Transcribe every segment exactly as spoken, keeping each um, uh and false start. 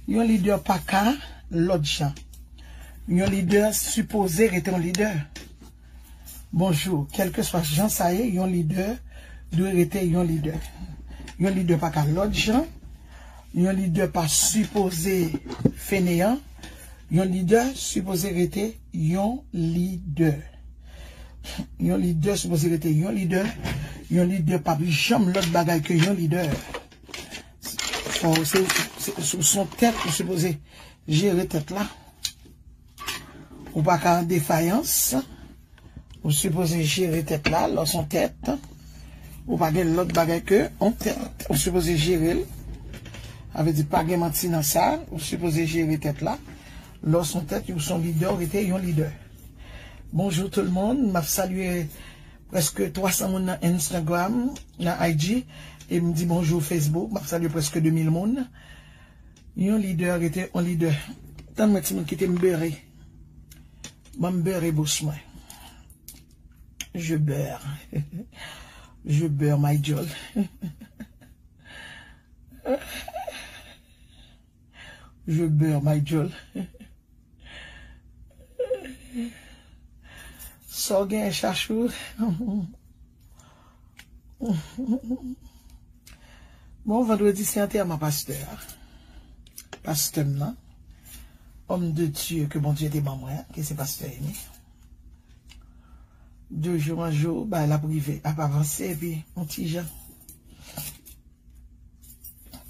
Yon lidè pa ka lòt jan. Yon lidè sipoze rete yon lidè. Bonjou, kèlkeswa jan sa ye, yon lidè dwe rete yon lidè. Yon lidè pa ka lòt jan. Yon lidè pa sipoze feneyan. Yon lidè sipoze rete yon lidè. Yon lidè sipoze rete yon lidè. Yon lidè p ap janm lòt bagay ke yon lidè. Fò se, se, se, se yon tèt, ou sipoze jere tèt la. Ou pa ka an defayans. Ou sipoze jere tèt la, lè w se yon tèt. Ou pa gen lòt bagay ke yon tèt. Ou sipoze jere l. Sa vle di pa gen manti nan sa, ou sipoze jere tèt la. Lè w se yon tèt, ou se yon lidè, ou rete yon lidè. Bonjou tout le monde, m ap salye prèske twa san moun nan Instagram, nan I G, e m di bonjou Facebook, m ap salye prèske de mil moun. Yon lidè rete yon lidè. Tann mwen timoun kite m bere. Ban m bere bouch mwen. Je beurre. Je beurre my djòl. Je beurre my djòl. Sa w genyen, chachou? Bon, vandredi se antèman pastè a. Pastè m nan. Homme de Dieu ke Bondye te ban mwen, ke se pastè Amy. De jou an jou, bagay la ap rive, ap avanse, epi yon ti jan.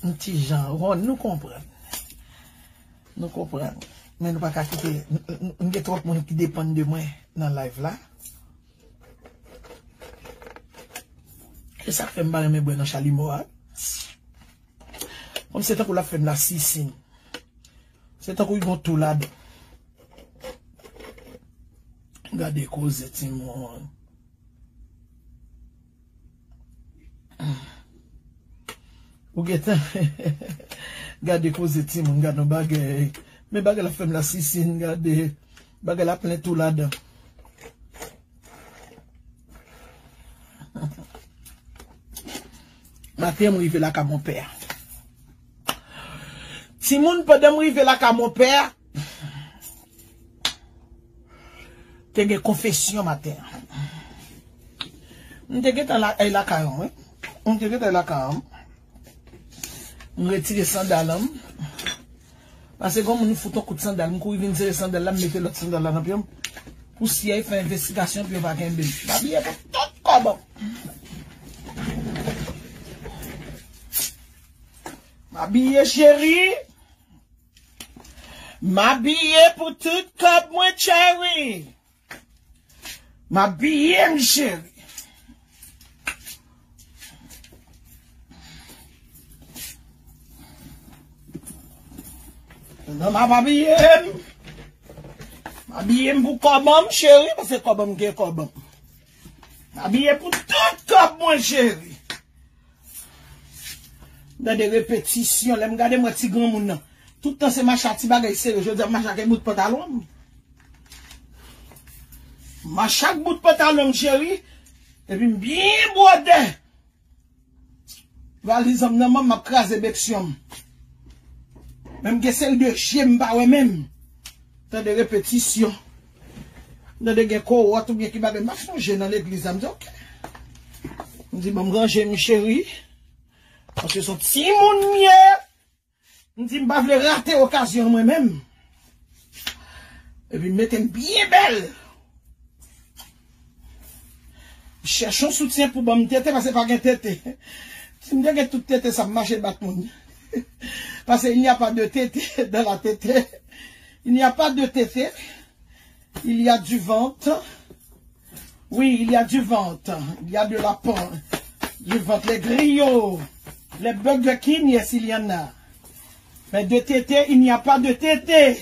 Yon ti jan. Bon, nou konprann. Nou konprann. Men nou pa ka kite, n, n, n gen twòp moun ki depann de mwen nan live la. E sa k fè m pa renmen bwè nan chalimo a. Kòm se tankou l ap fè m lasisin. Se tankou yon tou ladan. Gade koze timoun. Ou gentan gade koze timoun, gade yon bagay. Men bagay la fè m lasisin, gade. Bagay la plen tou ladan. Maten, m rive lakay monpè a. Timoun, pandan m rive lakay monpè a, te gen konfesyon maten an. M te gentan la, ay lakay an, wi. M te gentan lakay an. M retire sandal an. Paske gon moun fout yon kout sandal, m kouri vin sere sandal la, m mete lòt sandal la nan pye m. Pousyè fè envestigasyon pou yo pa kenbe m. M abiye pou tout kòb. M abiye, cheri. M abiye pou tout kòb mwen, cheri. M abiye m, cheri. Non, m ap abiye m. M abiye m pou kòb an m, cheri, paske kòb an m gen kòb an m. M abiye pou tout kòb mwen, cheri. Nan de repetisyon, lè m gade m wè ti granmoun nan. Tout tan se mache ak ti bagay sere. Jodi a m mache ak bout pantalon m. M mache ak bout pantalon m, cheri. Epi m byen bwode. Valiz an m nan men m, m ap kraze beksyon m. Menm gen seri de je m pa wè menm. Tan de repetisyon. Tan de gen kowòt oubyen ki bagay. M ap sonje nan legliz la, m di, "Oke." M di, "Ban m ranje m, cheri." Paske se yon timoun m ye. M di, "M pa vle rate okazyon mwen menm." Epi m mete m byen bèl. M chèche yon soutyen pou ban m tete, paske pa gen tete. Si m te gen tout tete sa, m mache bat moun. Paske il n'y a pas de tete dans la tete. Il n'y a pas de tete. Il y a du ventre. Oui, il y a du ventre. Il y a de la pan-, du ventre. Les griots, les Burger King, yes, il y en a. Mais de tété, il n'y a pas de tété.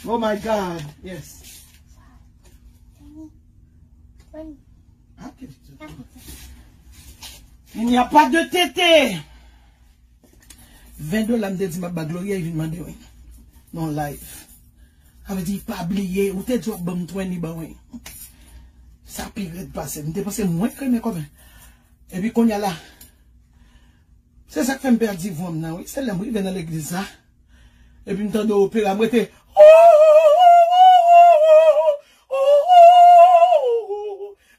Oh my God, yes. Il n'y a pas de tété. Ven dola m te di m ap ba Gloria, li vin mande wi. Nan live. Sa vle di, pa bliye, ou te di w ap ban m twenty ban wi. Sa pi rèd pase. M te panse mwen k renmen kòb. Epi kounye a la, Se sa k fè m pèdi vwa m nan, wi. Se lè m rive nan legliz la, epi m tande opera, m rete.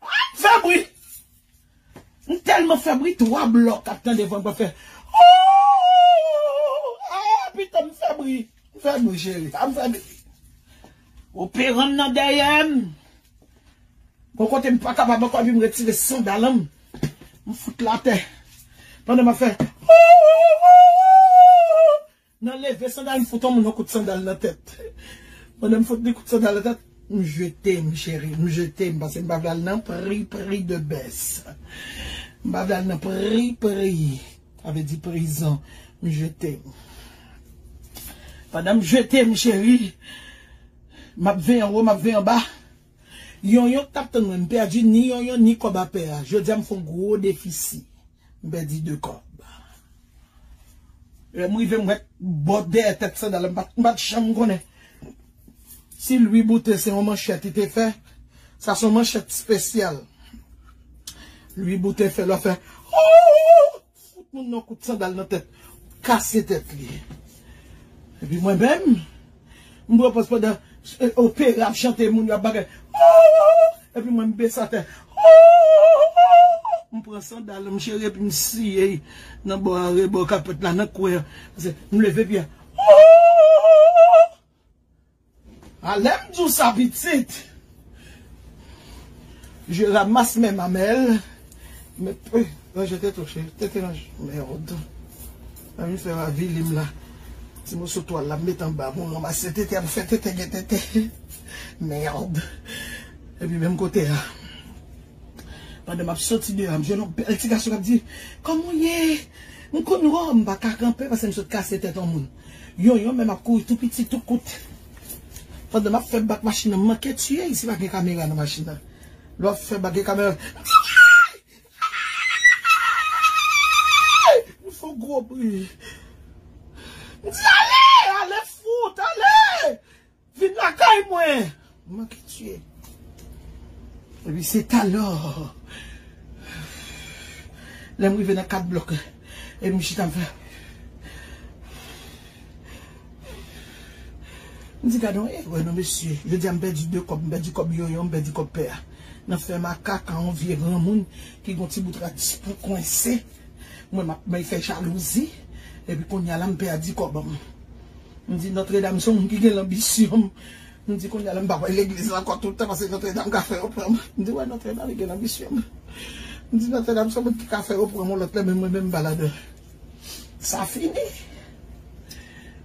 Ah, m fè bri. M tèlman fè bri, twa blòk ap tande vwa m fè. Ah, pita, m fè bri. M fè bri, cheri. Ah, m fè bri. Opera m nan dèyè m. Bon, kote m pa kapab ankò, epi m retire sandal m. M fout l atè. Pandan m ap fè, nan leve sandal, m fout yon moun yon kout sandal nan tèt. Pandan m fout li kout sandal nan tèt, m jete m, cheri, m jete m, paske m pa vle al nan pri, pri de bès. M pa vle al nan pri, pri. Sa vle di prizon. M jete m. Pandan m jete m, cheri, m ap veye anwo, m ap veye anba. Yonyon k t ap tann mwen, m pèdi ni yonyon, ni kòb a pè a. Jodi a, m fè yon gwo defisi. M pèdi de kòb. Lè m rive, m wè bò dèyè tèt sandal la, m pa t, m pa t janm konnen si Louis Boutin se yon manchèt li te fè. Sa se yon manchèt espesyal. Louis Boutin fè, lè w fè, oh! Fout moun nan kout sandal nan tèt. Kase tèt li. Epi mwen menm, m pran pòz pandan, eh, opera ap chante, moun yo ap bagay. Oh! Epi mwen m bese atè. Oh! M pran sandal m, cheri, epi m siye nan bò a, rebò kapèt la, nan kwen an. Paske m leve pye a. Oh! A lè m di w sa, pitit, je ramasse mes mamelles. Mèt, eh, ranje tete w, cheri. Tete ranje. Mèd. Ann fè avili m la. Ti moso twal la, m met anba. Bon, ranmase tete a, m fè tete gen tete. Mèd. Epi menm kote a. Pandan m ap soti deyò a, m jwenn yon bèl ti gason k ap di, "Kòman w ye?" M konn wè w, m pa ka kanpe paske m sot kase tèt yon moun. Yonyon menm ap kouri tou piti, tou kout. Pandan m ap fè bak machin nan, m manke tiye, si pa gen kamera nan machin nan. Lè w ap fè bak gen kamera. M fè yon gwo bri. M di, "Ale, ale fout, ale!" Vin lakay mwen. M manke tiye. Epi se talè. Lè m rive nan kat blòk, epi m chita m fè. M di, "Gade yon erè non, mesye. Jodi a m pèdi de kòb, m pèdi kòb yonyon, m pèdi kòb pè a. Nan fè makak a yon vye granmoun ki gon ti bout rad pou kwense." Mwen, m ap bay fè jalouzi. Epi kounye a la, m pèdi kòb m. M di, Nòtredam se yon moun ki gen lanbisyon. M di, kounye a la, m pa pral legliz la ankò tout tan, paske Nòtredam ka fè yo pran m. M di, wè, Nòtredam, li gen lanbisyon. M di, Nòtredam se yon moun ki ka fè yo pran m yon lòt lè, men mwen menm, m pa ladan. Sa fini.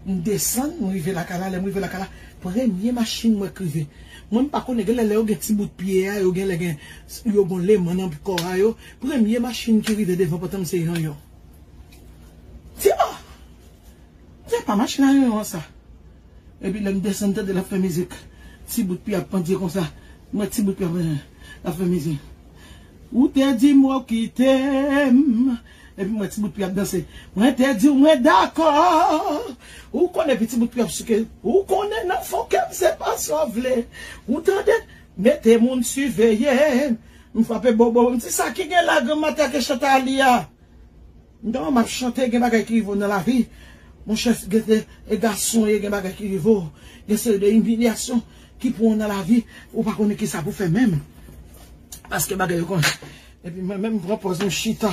M desann, m rive lakay la, lè m rive lakay la, premye machin mwen k rive. Mwen, m pa konnen, genlè lè yo gen ti bout pye a, yo genlè gen, yo gon leman nan kò a yo. Premye machin ki rive devan pòt an m se Yonyon. Di, oh! Se pa machin a Yonyon sa. Epi lè m desann, tande l ap fè mizik. Ti bout pye ap pandye konsa. M wè ti bout pye ap, l ap fè mizik. Ou te di m w ap kite m. Epi m wè ti bout pye ap danse. Mwen te di w mwen dakò. Ou konnen, epi ti bout pye ap souke. Ou konnen nan fon kè m se pa sa w vle. Ou tande? Mete moun siveye m. M frape bobo. M di, sa ki gen la, granm atake chante a li a? M di, m ap chante, gen bagay ki rive w nan lavi. Monchè, gen, e gason ye, gen bagay ki rive w. Gen seri de imilyasyon ki pran w nan lavi. Ou pa konnen kisa pou fè menm. Paske bagay yo konn. Epi mwen menm, m pran pòz m chita.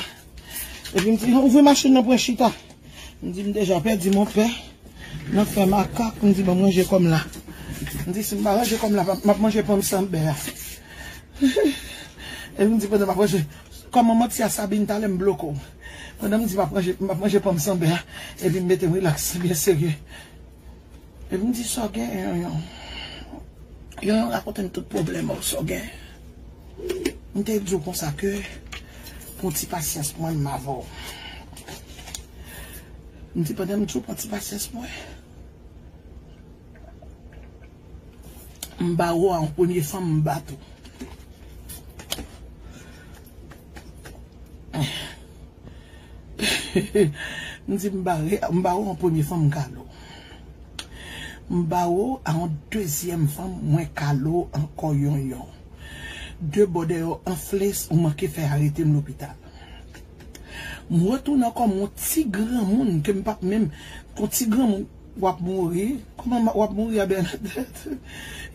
Epi m di, ouvri machin nan pou mwen chita. M di, m deja pèdi mon pè. Nan fè makak, m di, ban m ranje kò m la. M di, si m pa ranje kò m la, m ap manje pòm san bè a. Epi m di, pandan m ap ranje, kòman manti a Sabin talè m bloke w. Pandan m di m ap manje, m ap manje pòm san bè a, epi m mete m rilaks, byen serye. Epi m di, sa w gen, Yonyon? Yonyon rakonte m tout pwoblèm ou, sa w gen. M te di w konsa ke, pran ti pasyans pou mwen, m avè w. M di, pandan m di w pran ti pasyans pou mwen, m bare w a yon premye fanm, m bat ou. M di, m bare, m bare w an premye fanm, m kale w. M bare w a yon dezyèm fanm, mwen kale w ankò, Yonyon. De bò dèyè w anfle, ou manke fè arete m lopital. M retounen ankò, m yon ti granmoun ke m p ap menm, yon ti granmoun, w ap mouri. Kòman w ap mouri a Bernadette?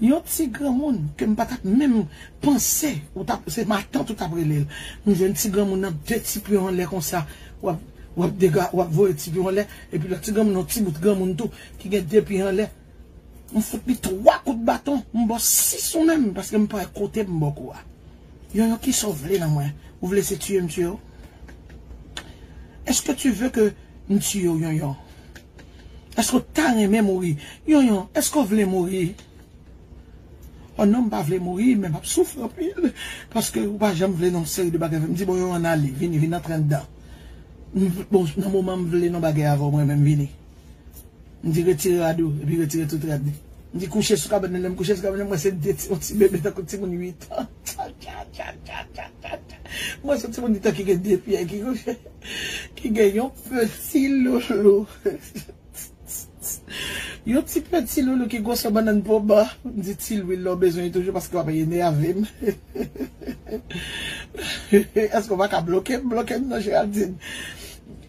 Yon ti granmoun ke m pa t ap menm panse, ou t ap, se matant ou t ap rele l. M jwenn ti granmoun nan de ti pye anlè konsa, w ap, w ap dega, w ap voye ti pye anlè, epi lòt ti granmoun, yon ti bout granmoun tou, ki gen de pye anlè. M fout li twa kout baton, m ba w sis ou menm, paske m pa wè kote m ba w kou a. Yonyon, kisa w vle nan mwen? Ou vle se tiye m tiye w? Est-ce que tu veux que m tiye w, Yonyon? Èske w ta renmen mouri? Yonyon, èske w vle mouri? Oh non, m pa vle mouri, men m ap soufri anpil. Paske ou pa janm vle nan yon seri de bagay. M di, bon, Yonyon, ann ale, vini, vin antre anndan. M, bon, nan moman m vle nan bagay avè w, mwen menm, vini. M di, retire rad ou, epi retire tout rad li. M di, kouche sou kabann nan, lè m kouche sou kabann nan, m wè se de ti, yon ti bebe tankou timoun uit an. Tcha, tcha, tcha. M wè se yon timoun uit an ki gen de pye, ki kouche, ki gen yon peti loulou. Yon ti peti loulou ki gwosè bannann poban. M di, ti lwil la w bezwen toujou paske w ap enève m. Èske w pa ka bloke m? Bloke m non, Géraldine.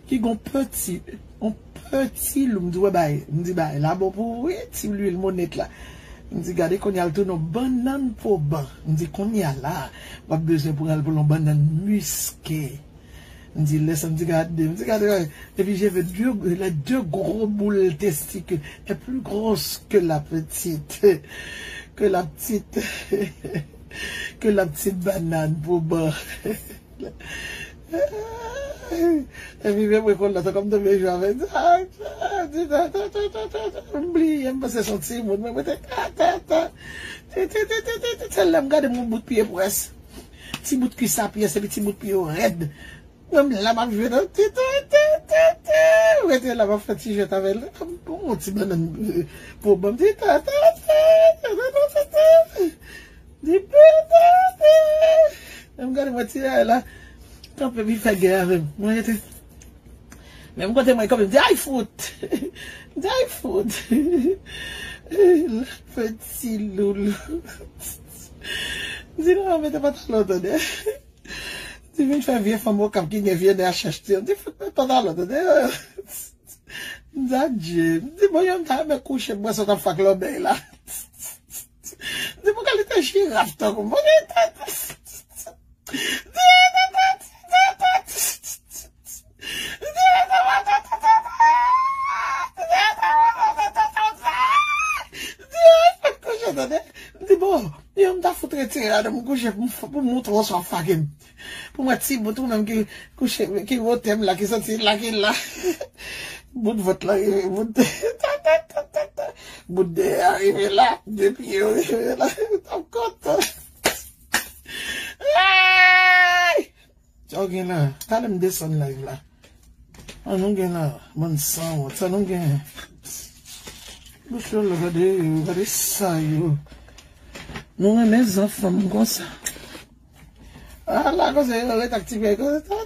Ki gon peti, yon peti lou, m di, wè, bay, m di, bay la bon pou ou wi, ti lwil monet la. M di, gade, kounye a l tounen yon bannann poban. M di, kounye a la, w ap bezwen pran l pou l yon bannann miske. M di, lè sa, m di, gade, m di, gade, wè. Epi je veux deux, les deux gros boules testicules, est plus grosse que la petite, que la petite, que la petite banane poban. Epi menm mwen konn lòt an kòm tonbe jou avè m bliye, m panse se yon timoun, mwen mete ta ta ta. Ti, ti, ti, ti, ti, ti, se lè m gade m yon bout pye pwès. Ti bout kwis a pyès, epi ti bout pye yo rèd. Mwen m la m ap jwe nan ti, ti, ti, ti, ti. Rete la m ap fè ti jwèt avè l. Kòm yon ti bannann, eh, poban. Ti, ta, ta, ta, ta, ta, ta, ta, ta. Di pete. Lè m gade mwen ti la la. Kanpe epi fè gè avè m. Mwen rete. Menm kote mwen kanpe, m di ay fout. M di ay fout. Peti loulou. M di non, mete pantalon tande. M di vin fè vye fanm Okap ki gen vye nè a chèch ti. M di fout mete pantalon tande. M di adye. M di bon, yo m ta renmen kouche m wè sa w t ap fè ak lòbèy la. M di pou kalite jiraf tankou m. M di bon, yo m ta fout retire ladan m kouche pou m montre w sa w ap fè ak m. Pou mwen ti bout ou menm ki kouche, ki wote m la, ki santi la, ki la. Bout vant la rive, bout ta, ta, ta, ta, ta. Bout dèyè a rive la, de pye yo rive la. M t ap kontan. Ay! Sa w gen la? Talè m desann live la. An nou gen la, bann sanwont. Sa nou gen? Bouch yo la, gade yo, gade sa yo. Nou renmen zanfan m konsa. Ala konsa yo ret ak ti pye konsa.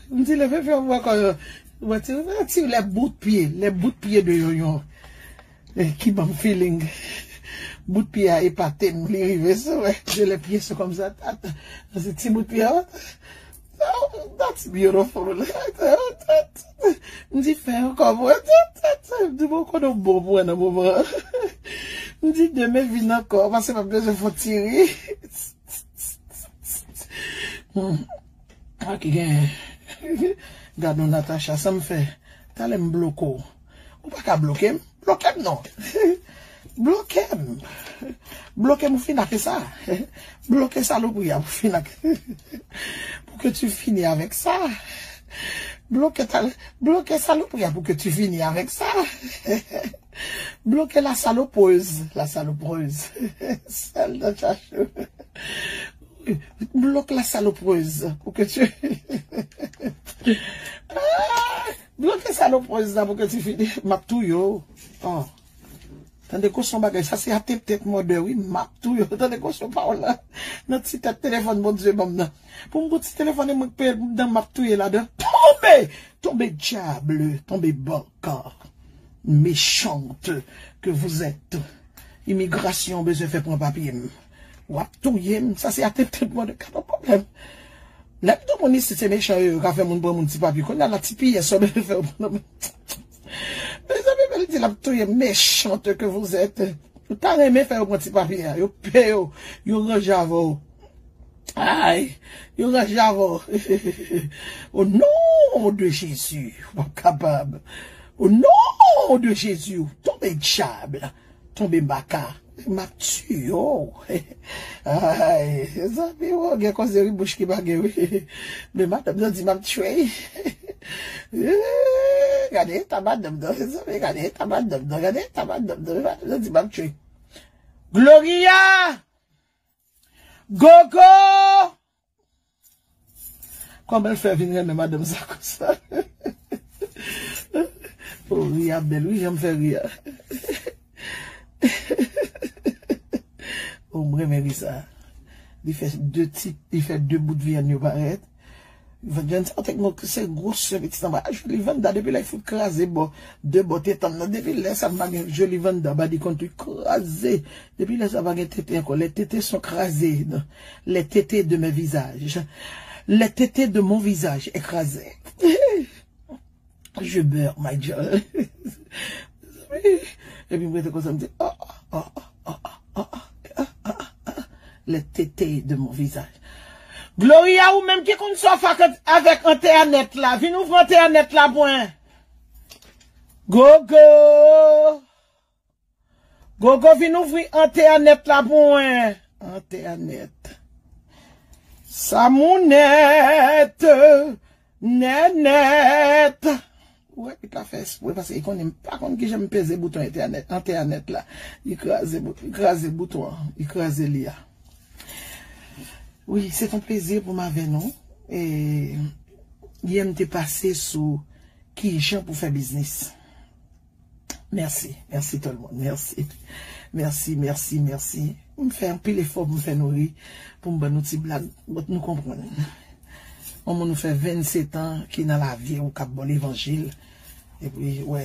M di leve pye w ankò yo. Mwen ti, ti lè bout pye, lè bout pye de Yonyon. Eh, ki ban m feeling. Bout pye a epate m, li rive sou mwen. Je lè pye sou kòmsa. Tata. Se ti bout pye a. Oh, that's beautiful. M di fè ankò mwen. M di bon konnen w bon pou mwen nan moman. M di demen vin ankò, paske m ap bezwen fè ti ri. Hmm. A ki gen. Gad nou Natacha, sa m fè. Talè m bloke w. Ou pa ka bloke m. Bloke m non. Bloke m. Bloke m ou fin ak sa. Bloke salopri a pou fin ak. Pour que tu finis avec ça. Bloke tal, bloke salopri a pour que tu finis avec ça. Bloke la salopreuse, la salopreuse. Sal nan chachou. Bloke la salopreuse pour que tu. Ah, bloke salopreuse la pour que tu finis. M ap touye w. Oh. Tande kochon bagay, sa se attempted murder wi, m ap touye w. Tande kochon pawòl la. Nan ti tèt telefòn Bondye ban m nan. Pou m gon ti telefòn e mwen k peye l pou m dan m ap touye ladan. Tonbe! Tonbe diable, tonbe bank. Méchante que vous êtes. Imigrasyon bezwen fè pran papye m. W ap touye m, sa se attempted murder, ka nan pwoblèm. Lè m di moun isit se mechan yo, yo ka fè moun pran moun ti papye. Kounye a la ti piyès sa, men fè yo pran. Mezanmi, men l di l ap touye, méchante que vous êtes. Ou ta renmen fè yo pran ti papye a. Yo pè yo, yo ranje avè w. Ay, yo ranje avè w. Au nom de Jésus, ou p ap kapab. Au nom de Jésus, tonbe dyab, tonbe baka. M ap tiye w. Ay, zanmi, w gen koze wi, bouch ki bage wi. Men madanm nan di m ap tiye. Gade eta madanm nan, mezanmi, gade eta madanm nan, gade eta madanm nan, men madanm nan di m ap tiye. Gloria! Gogo! Kòman l fè vin renmen madanm sa konsa? Oh, ri a bèl, wi, jan m fè ri a. Oh, m renmen ri sa. Li fè de ti, li fè de bout vyann yo parèt. Vyann sa, tèk mwen, se gwosè pitit anba. A, Jolivanda, depi lè l fout kraze bò, de bò tetan nan, depi lè sa, m pa gen Jolivanda, badi kont li kraze. Depi lè sa, pa gen tete ankò. Les tétés sont crasés. Les tétés de mes visages. Les tétés de mon visage est crasé. Je meurs, my girl. Epi mwen te konsa, m di, oh, oh, oh, oh, oh, oh, oh, oh, oh, oh, les tétés de mon visage. Gloria, ou menm ki konn sa w fè ak, avèk entènèt la, vin ouvri entènèt la pou mwen. Gogo! Gogo, vin ouvri entènèt la pou mwen. Entènèt. Samounèt. Nènèt. Ou wè, li pa fè espre, paske li konnen m pa konn kijan m peze bouton entènèt, entènèt la. Li kraze bout-, li kraze bouton an. Li kraze li a. Wi, se t on plezi pou m avè nou. E, yè m te pase sou kijan pou fè biznis. Mèsi, mèsi tout le monde, mèsi. Mèsi, mèsi, mèsi. M fè anpil efò pou m fè nou ri, pou m ban nou ti blag, but nou konprann. On moun ou fè vennsetan ki nan lavi ou k ap ba w levanjil, epi, wè,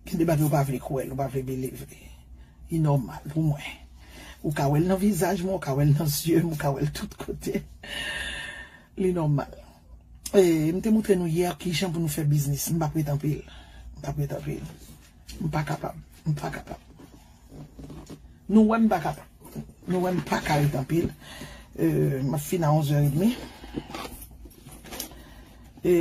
gen de bagay ou pa vle kwè l, ou pa vle believe li. Li nòmal pou mwen. Ou ka wè l nan vizaj mwen, ou ka wè l nan zye m, ou ka wè l tout kote. Li nòmal. E, m te montre nou yè kijan pou nou fè biznis. M p ap ret anpil. M p ap ret anpil. M pa kapab. M pa kapab. Nou wè m pa kapab. Nou wè m pa ka ret anpil. E, m ap fin a onzè edmi. E,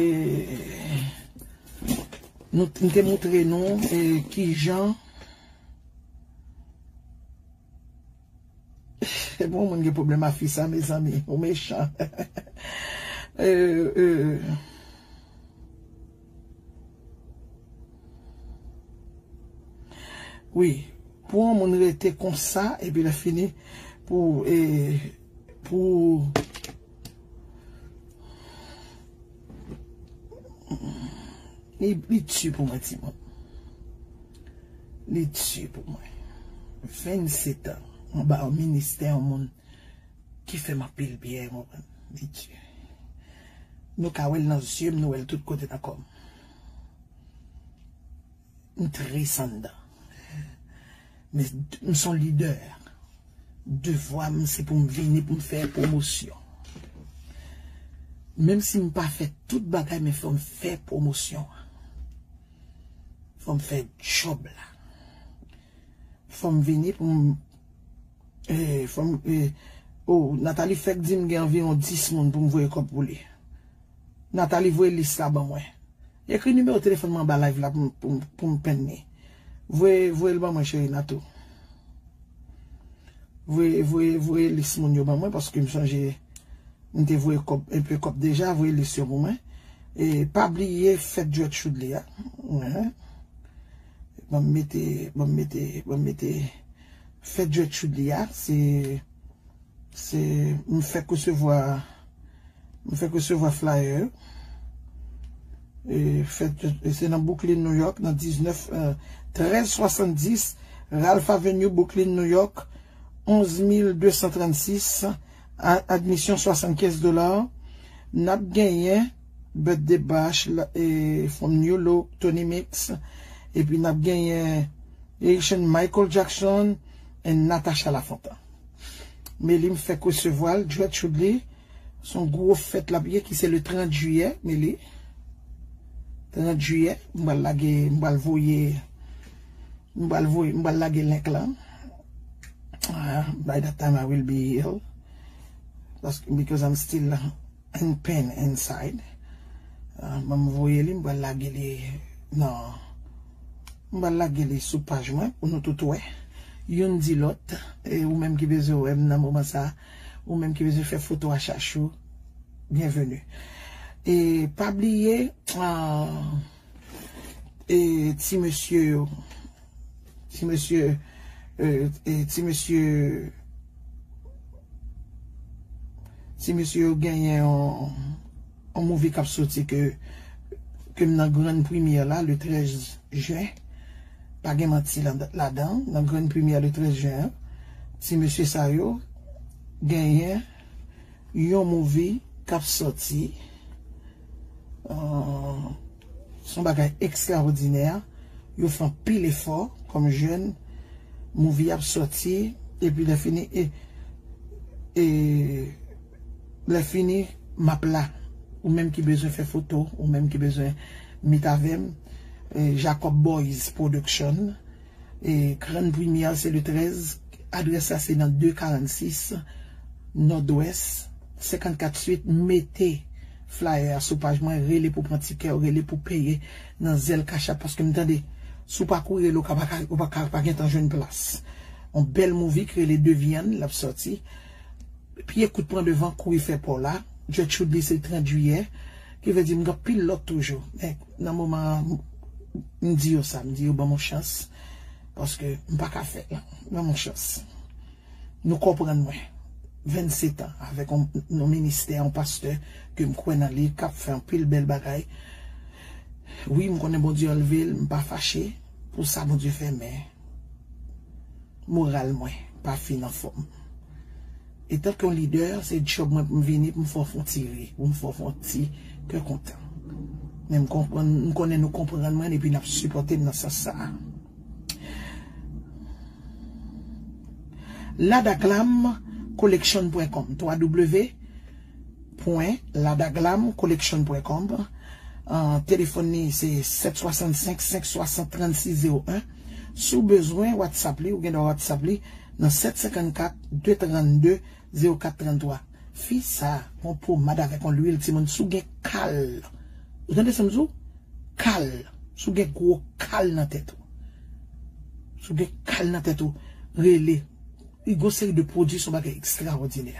nou, m te montre nou, e, kijan Bon, moun gen pwoblèm a fi sa, mezanmi. Ou mechan. Euh, euh. Wi. Pou yon moun rete konsa, epi lè fini, pou, e, pou, Li, li di pou mwen, timoun. Li di pou mwen. Vennsetan anba yon ministè, yon moun ki fè m anpil byen, ou konprann? Li di. Nou ka wè l nan zye m, nou wè l tout kote nan kò m. M tris anndan. Men m se yon lidè. Devwa m, se pou m vini pou m fè pwomosyon. Menm si m pa fè tout bagay, men fò m fè pwomosyon an. Fò m fè djòb la. Fò m vini pou m, eh, fò m, eh, oh, Nathalie fèk di m gen anviwon dis moun pou m voye kòb pou li. Nathalie voye lis la ban mwen. Ekri nimewo telefòn mwen anba live la pou m, pou m, pou m penn li. Voye, voye l ban mwen, cheri Natou. Voye, voye, voye lis moun yo ban mwen, paske m sonje m te voye kòb, enpe kòb deja, voye lis yo pou mwen. E pa bliye fèt Djwèt Choudli a. Wi. Ban m mete, ban m mete, ban m mete fèt Djwèt Choudli a, se Se, m fèk resevwa, m fèk resevwa flyer. E, fèt, e se nan Brooklyn, New York, nan diznèf, euh, trèz swasanndis Ralph Avenue, Brooklyn, New York, onz mil de san trannsis, a, admisyon swasannkenz dola. N ap genyen Birthday Bash, la, e, from New Look, Tony Mix, epi n ap genyen Haitian Michael Jackson and Natacha Lafontant. Men li m fèk resevwa l, Djwèt Choudli, Se yon gwo fèt l ap ye ki se le trant jiyè, men li trant jiyè, m pral lage, m pral voye, m pral voye, m pral lage link lan. Ah, by that time I will be healed. Paske, because I'm still in pain inside. Ah, ban m voye li, m pral lage li nan, m pral lage li sou paj mwen pou nou tout wè. Youn di lòt, e ou menm ki bezwen wè m nan moman sa, ou menm ki bezwen fè foto a chachou, byenveni. E pa bliye, ah, e ti mesye yo, ti mesye, e, e ti mesye, ti mesye yo genyen yon, yon movie k ap soti ke, ke m nan grann premyè la, le trèz jen. Pa gen manti la, ladan, nan grann premyè le trèz jen an, ti mesye sa yo genyen yon movie k ap soti. Ah, se yon bagay ekstraòdinè. Yo fè anpil efò kòm jèn. Movie ap soti, epi lè fini, e, e, lè fini, m ap la. Ou menm ki bezwen fè foto, ou menm ki bezwen meet avè m, e, Jacob Boys Production. E, grann premyè se le trèz. Adrès la se nan de karannsis Nòdwès, senkannkat swit. Mete flyer a sou paj mwen, rele pou pran tikè, rele pou peye nan zèl Cash App, paske m tande, si w pa kouri rele, ou ka pa ka, ou pa ka pa gentan jwenn plas. Yon bèl movie ki rele Devyann, l ap soti. Pye kout pran devan, kouri fè pa w la. Gertrude li se trant jiyè, ki vle di m gen anpil lòt toujou. Men nan moman an, m di yo sa, m di yo ban m yon chans, paske m pa ka fè l. Ban m yon chans. Nou konprann mwen. Vennsetan, avèk yon, yon ministè, yon pastè ke m kwè nan li, k ap fè anpil bèl bagay. Wi, m konnen Bondye anlve l, m pa fache pou sa Bondye fè, men moral mwen pa fin anfòm. Etanke yon lidè, se djòb mwen pou m vini, pou m fè w fè yon ti ri, pou m fè w fè yon ti kè kontan. Men m konprann, m konnen nou konprann mwen, epi n ap sipòte m nan sans sa a. Ladaglam collection point com, twa W pwen ladaglam collection pwen kòm. Ah, telefòn li se sèt swasannsenk senk swasant trannsis zewo en. Si w bezwen WhatsApp li, ou gen dwa WhatsApp li nan sèt senkannkat de trannde zewo kat tranntwa. Fi sa, yon pomad avèk yon lwil, timoun, si w gen kal. Ou tande sa m di w? Kal. Si w gen gwo kal nan tèt ou. Si w gen kal nan tèt ou, rele. Li gen yon seri de pwodui, se yon bagay ekstraòdinè.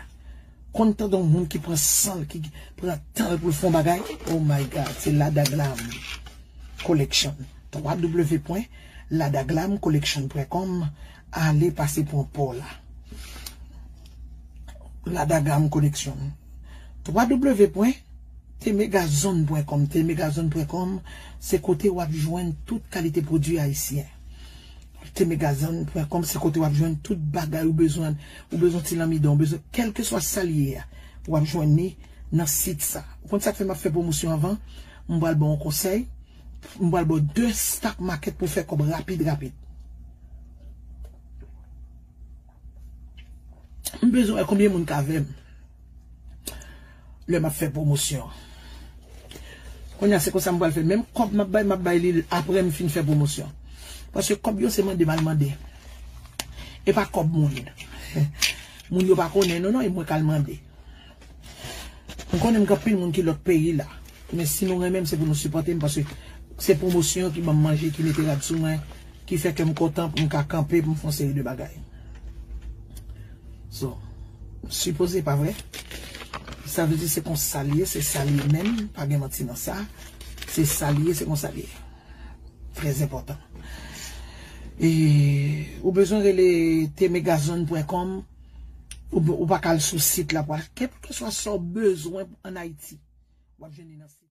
Konn tande yon moun ki pran san l, ki pran tan l pou l fè yon bagay. Oh my God, se Ladaglam Collection. twa W pwen ladaglam collection pwen kòm. Ale pase pran pa w la. Ladaglam Collection. twa W pwen temegazon pwen kòm. Temegazon pwen kòm, se kote w ap jwenn tout kalite pwodui ayisyen. Temegazon pwen kòm, se kote w ap jwenn tout bagay ou bezwen. Ou bezwen ti lanmidon, ou bezwen kèlkeswa sa l ye a, w ap jwenn li nan sit sa. Ou konn sa k fè m ap fè pwomosyon anvan? M pral ba w yon konsèy. M pral ba w de stock market pou fè kòb rapid, rapid. M bezwen wè konbyen moun k avè m lè m ap fè pwomosyon. Kounye a, se konsa m pral fè. Menm kòb m ap bay, m ap bay li apre m fin fè pwomosyon. Paske kòb yo se mande m al mande. E pa kòb moun. Moun yo pa konnen nou non, e mwen k al mande. M konnen m gen anpil moun ki lòt peyi la. Men si nou renmen m, se pou nou sipòte m, paske se pwomosyon ki ban m manje, ki mete rad sou mwen, ki fè kè m kontan pou m ka kanpe, pou m fè yon seri de bagay. So, m sipoze, pa vre? Sa vle di se konsa l ye, se sa l ye menm, pa gen manti nan sa. Se sa l ye, se konsa l ye. Trè enpòtan. E ou bezwen rele temegazon pwen kòm, ou, ou pa ka al sou sit la pou al, kèlkeswa sa w bezwen ann Ayiti, w ap jwenn li nan sit.